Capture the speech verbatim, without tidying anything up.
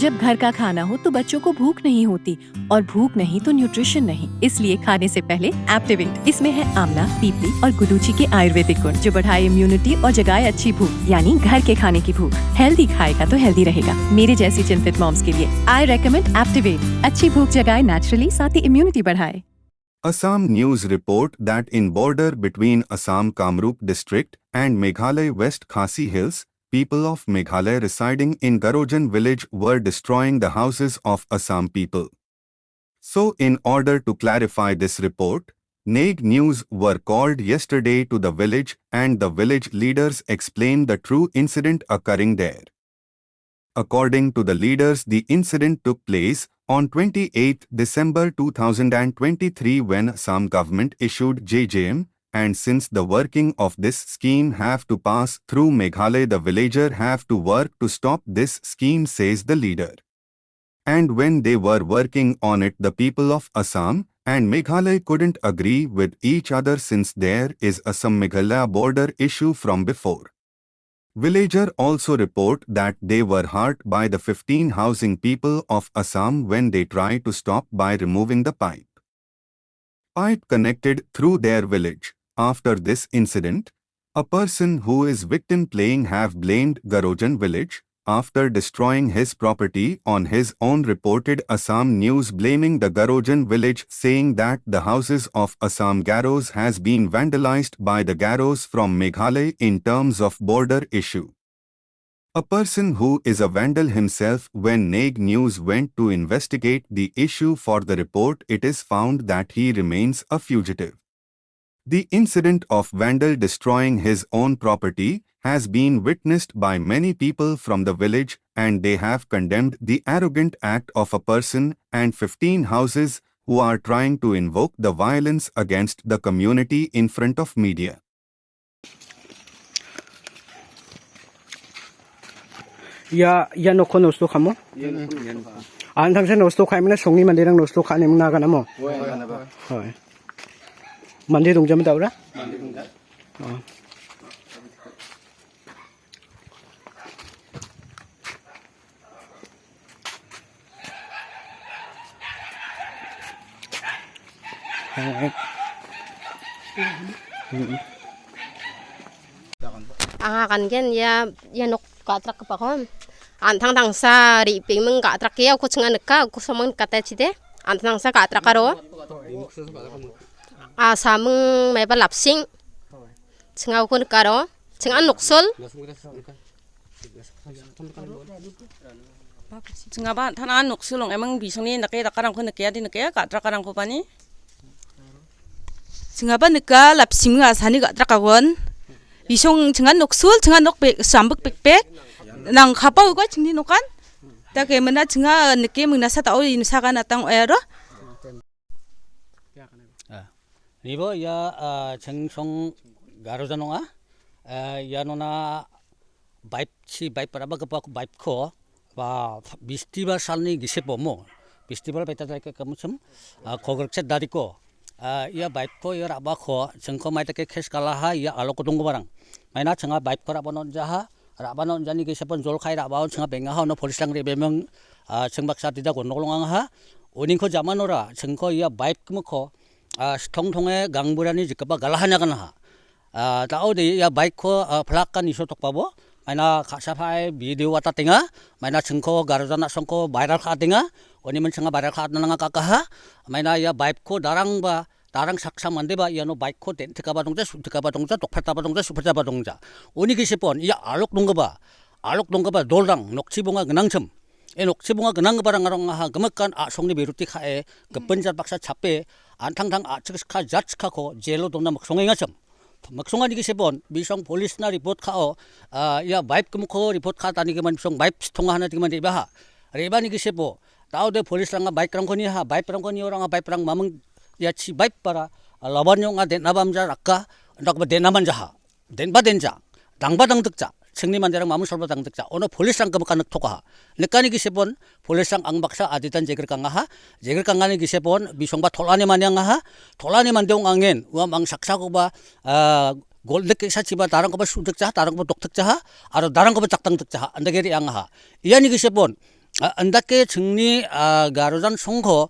जब घर का खाना हो तो बच्चों को भूख नहीं होती, और भूख नहीं तो न्यूट्रिशन नहीं। इसलिए खाने से पहले एक्टिवेट। इसमें है आंवला, पीपली और गुडूची के आयुर्वेदिक गुण, जो बढ़ाए इम्यूनिटी और जगाए अच्छी भूख, यानी घर के खाने की भूख। हेल्दी खाएगा तो हेल्दी रहेगा। मेरे जैसी चिंतित मॉम्स के लिए आई रेकमेंड एक्टिवेट। अच्छी भूख जगाए नेचुरली, साथ ही इम्यूनिटी बढ़ाए। Assam News report that in border between Assam Kamrup district and Meghalaya West Khasi Hills, people of Meghalaya residing in Garojan village were destroying the houses of Assam people. So, in order to clarify this report, Neg News were called yesterday to the village and the village leaders explained the true incident occurring there. According to the leaders, the incident took place on twenty-eighth December two thousand and twenty-three, when Assam government issued J J M, and since the working of this scheme have to pass through Meghalaya, the villager have to work to stop this scheme, says the leader. And when they were working on it, the people of Assam and Meghalaya couldn't agree with each other since there is a some Meghalaya border issue from before. Villager also report that they were hurt by the fifteen housing people of Assam when they try to stop by removing the pipe. Pipe connected through their village. After this incident, a person who is victim playing have blamed Garojan village after destroying his property on his own, reported Assam News, blaming the Garojan village, saying that the houses of Assam Garos has been vandalized by the Garos from Meghalaya in terms of border issue. A person who is a vandal himself, when Neg News went to investigate the issue for the report, it is found that he remains a fugitive. The incident of vandal destroying his own property has been witnessed by many people from the village, and they have condemned the arrogant act of a person and fifteen houses who are trying to invoke the violence against the community in front of media. Ia, ia nokho nosto khamo? An thangsa nosto khai mane songni mandirang nosto khane muna kana mo? Hoi. Mandi dungja ma daura? Oh. Anga kan gen ia, ia nok ka trak ka pakon. An thang thangsa ri ping meng ka trak ia, ko chenga neka, ko somang kata cite. An thang thangsa ka trak aro. A sameng mai ba lapsing. Chenga ko neka aro. Chenga noksul. Chenga ba thana noksul ong emang bisong ni neke takarang ko neke adi neke ka trak karang ko pani. Chenga ba neka lapsing nga sani ka trak agon. Bisong chenga noksul, chenga nok pek, sambek pek pek. Nang khapa ko chingni nokan. Ta ke mena chenga neke mena sa ta oi nesa kan atang ero. Ah. Nibo ia, ah, chengsong Garojan ong a. Ah, ia nona baip chi baip para ba kepa baip ko. Ba festival salni gise pomo. Festival beta dai ke kamuchum. Ah, kogel chet dari ko. Ah, ia baip ko ia raba ko. Chengko mai ta ke kes kalaha ia alo ko dong barang. Maina chenga baip ko raba non jaha. Raba non jani gise pon jol khai raba on chenga benga ha no police lang re bemeng. Ah, cheng baksa tida ko nolong ang ha. Uning ko jaman ora. Chengko ia baip kemo ko. Ah, stong thong e gang burani jikapa galahan ya kana ha. Ah, tao de ia baik ko, ah, phlak kan iso tok pabo. Maina khasa phai video wata tenga. Maina chengko Garojan songko viral kha tenga. Oni men chenga viral kha nanga kakaha. Maina ia baik ko darang ba, darang saksa mande ba ia no baik ko den teka ba dongja, su teka ba dongja, tok phata ba dongja, su phata ba dongja. Oni ki sipon ia alok dongga ba. Alok dongga ba doldang nokchi bonga genang chem. E nokchi bonga genang ba rang arong ha gemekan a songni beruti kha e. Kepenjar baksa chape. An thang thang a chekha judge kha ko jelo dongna maksong inga chem. Maksong ani ki sipon, bisong police na report kha o, ah, ia baip kemo ko report kha tani ki man bisong baip thong hana ti man riba ha. Riba ni ki sipo. Tao de police rang baip rang ko ni ha, baip rang ko ni orang baip rang mamang ia chi baip para, ah, lawan yong a den abam ja rakka, ndak ba den aman ja ha. Den ba den ja, dang ba dang tek ja. Chingni mandirang mamun sol ba dang tek ja. Ono police rang kemo kanek thok ha. Nekani ki sipon, police rang ang baksa aditan jeger kanga ha. Jeger kanga ni ki sipon, bisong ba thola ni manyang ha. Thola ni mandiong angen, uam ang saksa ko ba, ah, gol dek sa chiba tarang ko ba su dek cha, tarang ko ba dok dek cha ha, aro darang ko ba chak tang dek cha ha, anda geri ang ha. Ia ni ki sipon, Ynda ke chingni Garo Jan Songkho